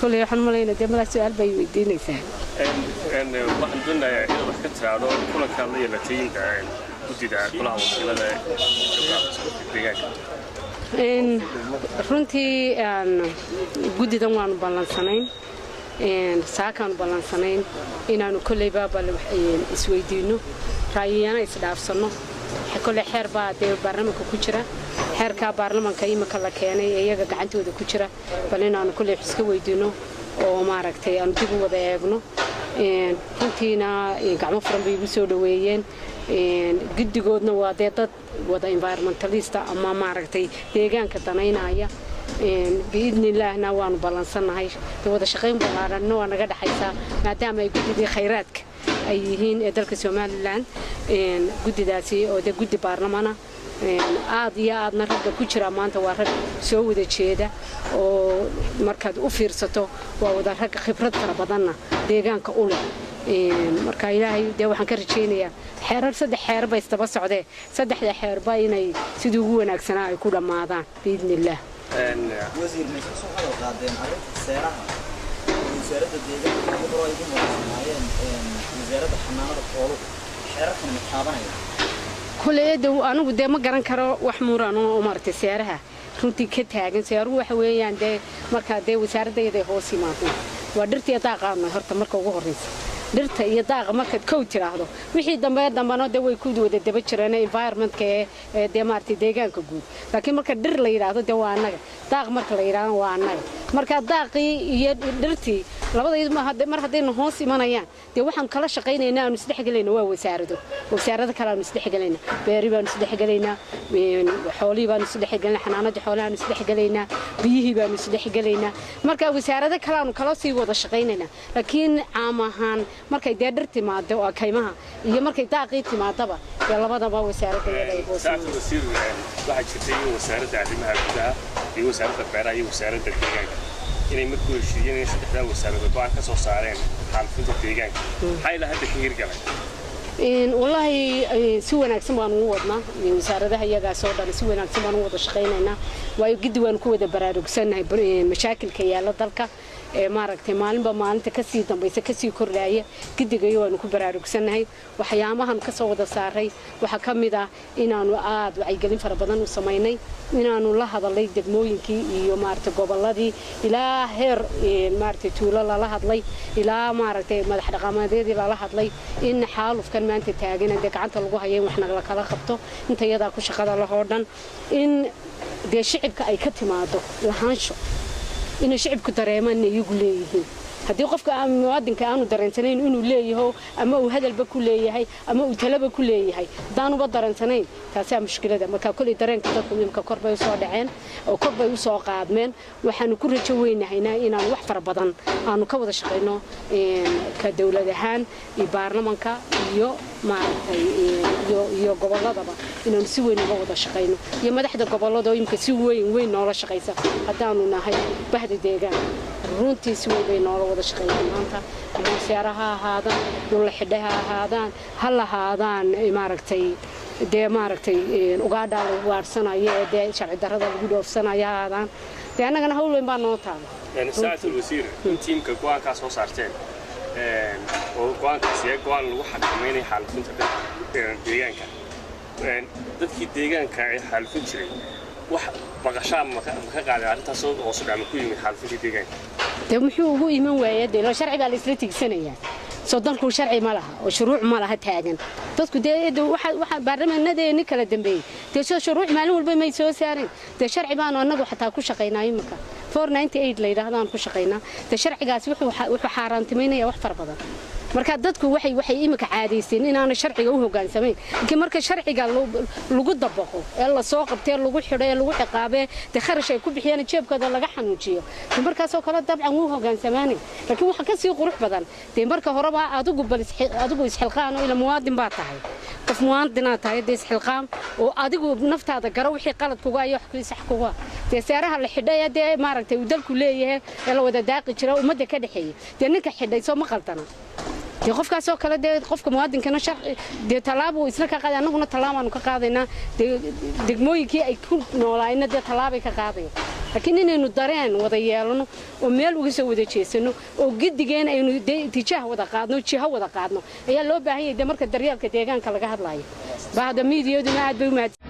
Koley waxaan malaynaa dee malaa su-aal bay weydiinaysaa. Waxaan doonayaa inaad wax ka tiraahdo kulankaad la yeelatay guddida golaha wakiilada deegaanka. Runtii guddidan waanu ballansanayn, saakaanu ballansanayn inaanu kolleyba bal isweydiinno, raayiyana isdhaafsanno. Kolley xeer baa dee baarlamanka ku jira, xeerkaa baarlamanka imika la keenay ee iyaga gacantooda ku jira, bal inaanu kolley wax iska weydiinno oo maaragtay aanu dib u wada eegno. Runtiina gacmo furan bay igu soo dhoweeyeen. Guddigoodna waa dee dad wada environmentalista ama maaragtay deegaanka danaynaya. Biidnillaahna waanu ballansannahay, dee wada shaqayn ballaaranna waa naga dhexaysaa, maadaama ay guddidii khayraadka ay yihiin ee dalka Somaliland guddidaasi oo dee guddi baarlamana. Aad iyo aadna ragga ku jira maanta waa rag soo wada jeeda oo markaad u fiirsato waa wada rag khibrad fara badanna deegaanka u leh. Marka Ilaahay dee waxaan ka rajaynayaa xeerar, saddex xeer bay isdaba socdee, saddexda xeerba inay sidii ugu wanaagsanaa ay ku dhammaadaan biidnillaah. Wasiir, ma isku soo hadal qaadeen arrinta seeraha wasaaradda deegaanka ugu hore ay ugu magacsanaayeen wasaaradda xanaanada xooluhu? Xeerarkan ma taabanaya? Kuleeda anigu dee ma garan karo wax muran oo maaragtay seeraha runtii ka taagan. Seeruhu waxa weeyaan dee markaa dee wasaaradayda hoos yimaadeen waa dhirta iyo daaqaana. Horta marka ugu horreysa dhirta iyo daaqa markaad kow tiraahdo, wixii dambe dambana dee way ku wada daba jireen environmentka ee dee maaragtay deegaanka guud. Laakiin marka dhir la yidhaahdo dee waa annaga, daaq marka la yidhaahdo waa annaga. Marka daaqii iyo dhirtii labada mar haddayna hoos imanayaan, dee waxaan kala shaqaynaynaa aanu isdhexgelayna waa wasaarado, wasaarado kale aanu isdhexgelaynaa. Beeri baanu isdhexgelaynaa, xoolihii baanu isdhexgelaynaa, xanaanadii xoolahaanu isdhexgelaynaa, biyihii baanu isdhexgelaynaa. Marka wasaarado kale aanu kala sii wada shaqaynaynaa. Laakiin caam ahaan markay dee dhir timaado oo kaymaha iyo markay daaqii timaadaba dee labadaba wasaaradda iyada ay hoos Saacadda wasiir, waxaa jirtay in wasaaradda arrimaha gudaha iyo wasaaradda beeraha iyo wasaaradda deegaanka inay markuu heshiiyeen in saddexdaa wasaaradood go'aan ka soo saareen xaalufinta deegaanka. Maxaa ilaa hadda ka hirgalay? Wallaahi si wanaagsan baan ugu wadnaa. Wasaaradaha iyagaas oo dhan si wanaagsan baan u wada shaqaynaynaa, waayo giddi waan ku wada baraarugsannahay mashaakilka yaalla dalka ee maaragtay maalinba maalinta kasii dambaysa kasii kordhaya. Giddigayo waanu ku baraarugsannahay. Waxyaabahan kasoo wada saaray waxaa ka mid ah inaanu aad wacyigelin fara badan u samaynay, inaanu la hadalay degmooyinkii iyo maaragtay gobolladii, ilaa heer maaragtay tuulo lala hadlay, ilaa maaragtay madax dhaqameedyadii lala hadlay, in xaalufkan maanta taagan dee gacanta lagu hayo in wax nagala kala qabto inta iyadaa ku shaqada lahoo dhan, in dee shicibka ay ka timaado lahaansho, inay shicibku dareemaan inay iyagu leeyihiin. Haddii qofka muwaadinka aanu dareensanayn inuu leeyaho ama uu hadalba ku leeyahay ama uu talaba ku leeyahay, hadaanuba dareensanayn, taasaa mushkilada. Marka koley dareenka dadku imika kor bay usoo dhaceen oo kor bay usoo qaadmeen. Waxaanu ku rajo weynahaynaa inaanu wax fara badan aanu ka wada shaqayno ka dowlad ahaan iyo baarlamanka iyo maaragtay iyo gobolladaba, inaanu si weyn uga wada shaqayno, iyo madaxda gobollada oo imika si weyn weyn noola shaqaysa. Haddaanu nahay bahda deegaanka, runtii si weyn bay noola wada shaqeeyaan maanta, ama seera ha ahaadaan, dhulla xidhe ha ahaadaan, ha lahaadaan maaragtay dee maaragtay ugaadhaa lagu waarsanayo ee dee sharci darrada lagu dhoofsanayo ha ahaadaan. Dee annagana hawl weyn baa noo taala. Saacadul wasiir, in tiimka go'aankaa soo saarteen oo go'aankaas yahay go'aan lagu xakamaynayo xaalufinta deegaanka, dadkii deegaanka ee xaalufin jiray wax baqashaa ma ka qaaday arrintaas oo hoos u dhac ma ku yimid xaalufinta deegaanka? Dee muxuu ugu iman waaya? Dee sharci baa la isla tigsanayaa. Soo dalku sharci ma laha oo shuruuc ma laha taagan dadku? Dee waxa baarlamanadeeni kala dambeeyey dee soo shuruuc maalin walba may soo saareen? Dee sharci baanu annagu xataa ku shaqaynaa imika, 498 la yidhaahdaan ku shaqaynaa. Dee sharcigaasi wuxuu xaaraantimaynaya wax fara badan. Marka dadku waxay imika caadaysteen inaanay sharciga u hogaansamayn. Laakiin marka sharciga lagu dabaqo ee la soo qabtee, lagu xidho ee lagu ciqaabee, dee kharash ay ku bixiyaan jeebkooda laga xanuujiyo, markaasoo kale dabcan wuu hogaansamaanay. Laakiin waxa kasii qurux badan dee marka horeba adigu bal adigu isxilqaan oo ila muwaadin baa tahay, qof muwaadinaa tahay, dee isxilqaam oo adigu naftaada garo wixii qalad kuga iyo wax sax kuga. Dee seeraha la xidhay ee dee maaragtay uu dalku leeyahay ee la wada daaqi jira ummadda ka dhexeeyay, dee ninka xidhay soo ma qaldana? Dee qofkaasoo kale, dee qofka muwaadinkana sharci dee tallaabuu isna ka qaaday, annaguna tallaabaanu ka qaadaynaa, dee degmooyinkii ay ku noolaayna dee tallaabay ka qaadayan. Laakiin inaynu dareen wada yeelano oo meel uga soo wada jeesano oo giddigeen aynu dee itijaah wada qaadno, jiho wada qaadno ayaa loo baahan yahay. Dee marka daryeelka deegaanka laga hadlayo, bahda miidiyaduna aad bay u mahadsan.